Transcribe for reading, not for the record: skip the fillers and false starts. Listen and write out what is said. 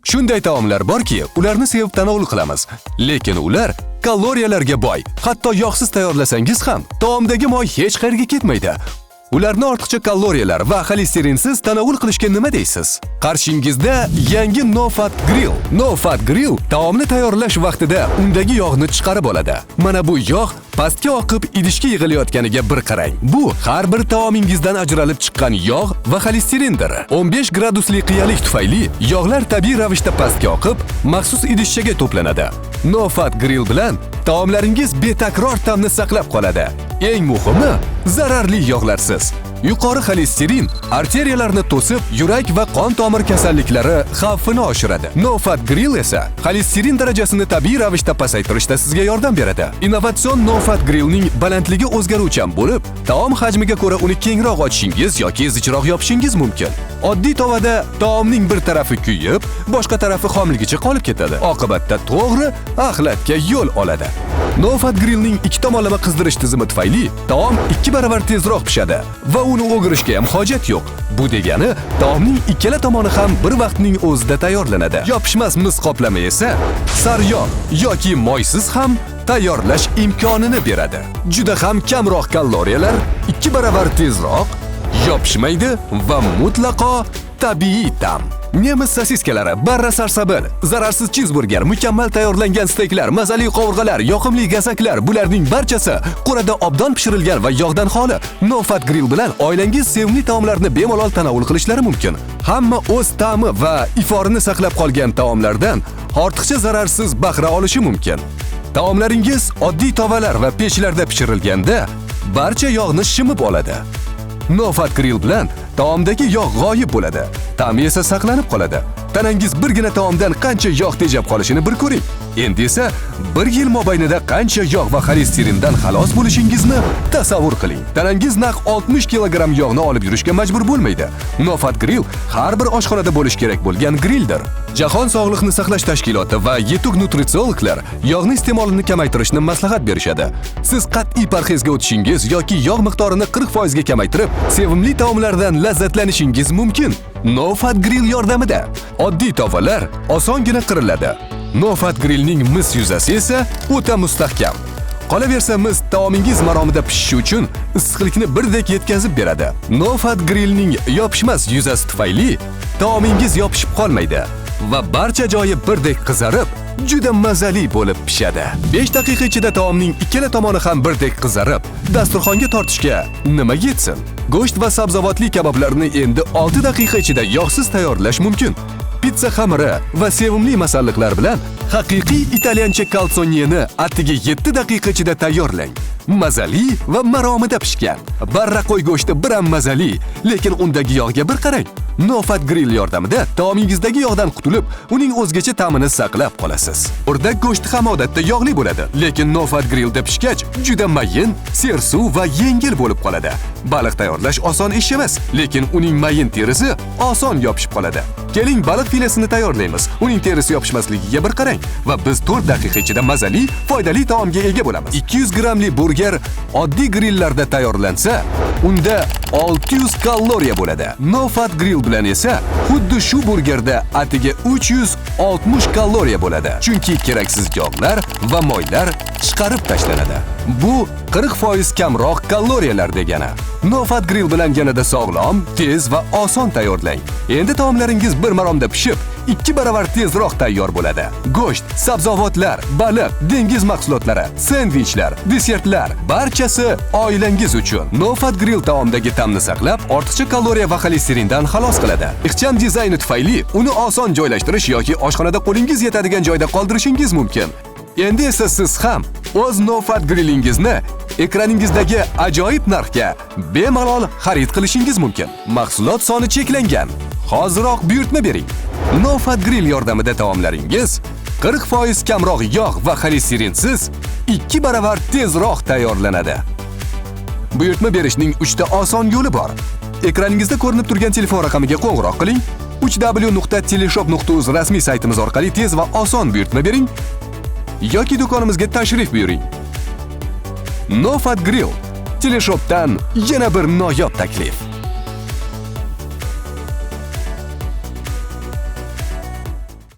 Shunday taomlar borki, ularni sevib tanovul qilamiz. Lekin ular kaloriyalarga boy. Hatto yog'siz tayyorlasangiz ham taomdagi moy hech qayerga ketmaydi. Ularni ortiqcha kaloriyalar va xolesterinsiz tanovul qilishga nima deysiz? Qarshingizda yangi No Fat Grill. No Fat Grill taomni tayyorlash vaqtida undagi yog'ni chiqarib oladi. Mana bu yog' pastga oqib idishga yig'ilayotganiga bir qarang. Bu har bir taomingizdan ajralib chiqqan yog' va xolesterindir. 15 gradusli qiyalik tufayli yog'lar tabiiy ravishda pastga oqib, maxsus idishchaga to'planadi. No Fat Grill bilan taomlaringiz betakror ta'mni saqlab qoladi. Eng muhimi, zararli yog'larsiz. Yuqori xolesterin arteriyalarni to'sib, yurak va qon tomir kasalliklari xavfini oshiradi. No Fat Grill esa xolesterin darajasini tabiiy ravishda pasaytirishda sizga yordam beradi. Innovatsion No Fat Grillning balandligi o'zgaruvchan bo'lib, taom hajmiga ko'ra uni kengroq ochishingiz yoki zichroq yopishingiz mumkin. Oddiy tovada taomning bir tarafi kuyib, boshqa tarafi xomligicha qolib ketadi. Oqibatda to'g'ri axlatga yo'l oladi. No Fat Grillning ikki tomonlama qizdirish tizimi tufayli taom ikki baravar tezroq pishadi va uni o'girishga ham hojat yo'q. Bu degani taomning ikkala tomoni ham bir vaqtning o'zida tayyorlanadi. Yopishmas mis qoplama esa sariyog' yoki moysiz ham tayyorlash imkonini beradi. Juda ham kamroq kaloriyalar, ikki baravar tezroq, yopishmaydi va mutlaqo tabiiy ta'm. Nemis sosiskalari, barra sarsabil, zararsiz chizburger, mukammal tayyorlangan steyklar, mazali qovurg'alar, yoqimli gazaklar, bularning barchasi qo'rada obdon pishirilgan va yog'dan xoli. No Fat Grill bilan oilangiz sevimli taomlarni bemalol tanovul qilishlari mumkin. Hamma o'z ta'mi va iforini saqlab qolgan taomlardan ortiqcha zararsiz bahra olishi mumkin. Taomlaringiz oddiy tovalar va pechlarda pishirilganda barcha yog'ni shimib oladi. No Fat Grill bilan taomdagi yog' g'oyib bo'ladi. Ta'mi esa saqlanib qoladi. Tanangiz birgina taomdan qancha yog' tejab qolishini bir ko'ring. Endi esa bir yil mobaynida qancha yog' va xolesterindan xalos bo'lishingizni tasavvur qiling. Tanangiz naq 60 kilogramm yog'ni olib yurishga majbur bo'lmaydi. No Fat Grill har bir oshxonada bo'lishi kerak bo'lgan grilldir. Jahon sog'liqni saqlash tashkiloti va yetuk nutritsiologlar yog'ni iste'molini kamaytirishni maslahat berishadi. Siz qat'iy parhezga o'tishingiz yoki yog' miqdorini 40% ga kamaytirib, sevimli taomlardan lazzatlanishingiz mumkin. No Fat Grill yordamida oddiy tovalar osongina qiriladi. No Fat Grillning mis yuzasi esa o'ta mustahkam. Qolaversa, mis taomingiz maromida pishishi uchun issiqlikni birdek yetkazib beradi. No Fat Grillning yopishmas yuzasi tufayli taomingiz yopishib qolmaydi va barcha joyi birdek qizarib, juda mazali bo'lib pishadi. 5 daqiqa ichida taomning ikkala tomoni ham birdek qizarib, dasturxonga tortishga nima yetsin? Go'sht va sabzavotli kaboblarni endi 6 daqiqa ichida yog'siz tayyorlash mumkin. Pitsa xamiri va sevimli masalliqlar bilan haqiqiy italyancha kalsoniyeni atigi 7 daqiqa ichida tayyorlang. Mazali va maromida pishgan. Barra qo'y go'shti biram mazali, lekin undagi yog'ga bir qarang. No Fat Grill yordamida taomingizdagi yog'dan qutulib, uning o'zgacha ta'mini saqlab qolasiz. O'rdak go'shti ham odatda yog'li bo'ladi, lekin No Fat Grillda pishgach juda mayin, sersuv va yengil bo'lib qoladi. Baliq tayyorlash oson ish emas, lekin uning mayin terisi oson yopishib qoladi. Keling, baliq filesini tayyorlaymiz. Uning terisi yopishmasligiga bir qarang va biz 4 daqiqa ichida mazali, foydali taomga ega bo'lamiz. 200 grammli burger oddiy grillarda tayyorlansa, unda 600 kaloriya bo'ladi. No Fat Grill bilan esa xuddi shu burgerda atigi 360 kaloriya bo'ladi. Chunki keraksiz yog'lar va moylar chiqarib tashlanadi. Bu 40% kamroq kaloriyalar degani. No Fat Grill bilan yanada sog'lom, tez va oson tayyorlang. Endi taomlaringiz bir maromda pishib, ikki baravar tezroq tayyor bo'ladi. Go'sht, sabzavotlar, baliq, dengiz mahsulotlari, sendvichlar, desertlar barchasi oilangiz uchun. No Fat Grill taomdagi ta'mni saqlab, ortiqcha kaloriya va xolesterindan xalos qiladi. Ixcham dizayni tufayli uni oson joylashtirish yoki oshxonada qo'lingiz yetadigan joyda qoldirishingiz mumkin. Endi esa siz ham o'z No Fat Grillingizni ekraningizdagi ajoyib narxga bemalol xarid qilishingiz mumkin. Mahsulot soni cheklangan. Hoziroq buyurtma bering. No Fat Grill yordamida taomlaringiz 40% kamroq yog' va xolesterinsiz ikki baravar tezroq tayyorlanadi. Buyurtma berishning 3 ta oson yo'li bor. Ekraningizda ko'rinib turgan telefon raqamiga qo'ng'iroq qiling. www.teleshop.uz rasmiy saytimiz orqali tez va oson buyurtma bering yoki do'konimizga tashrif buyuring. No Fat Grill Teleshopdan yana bir noyob taklif.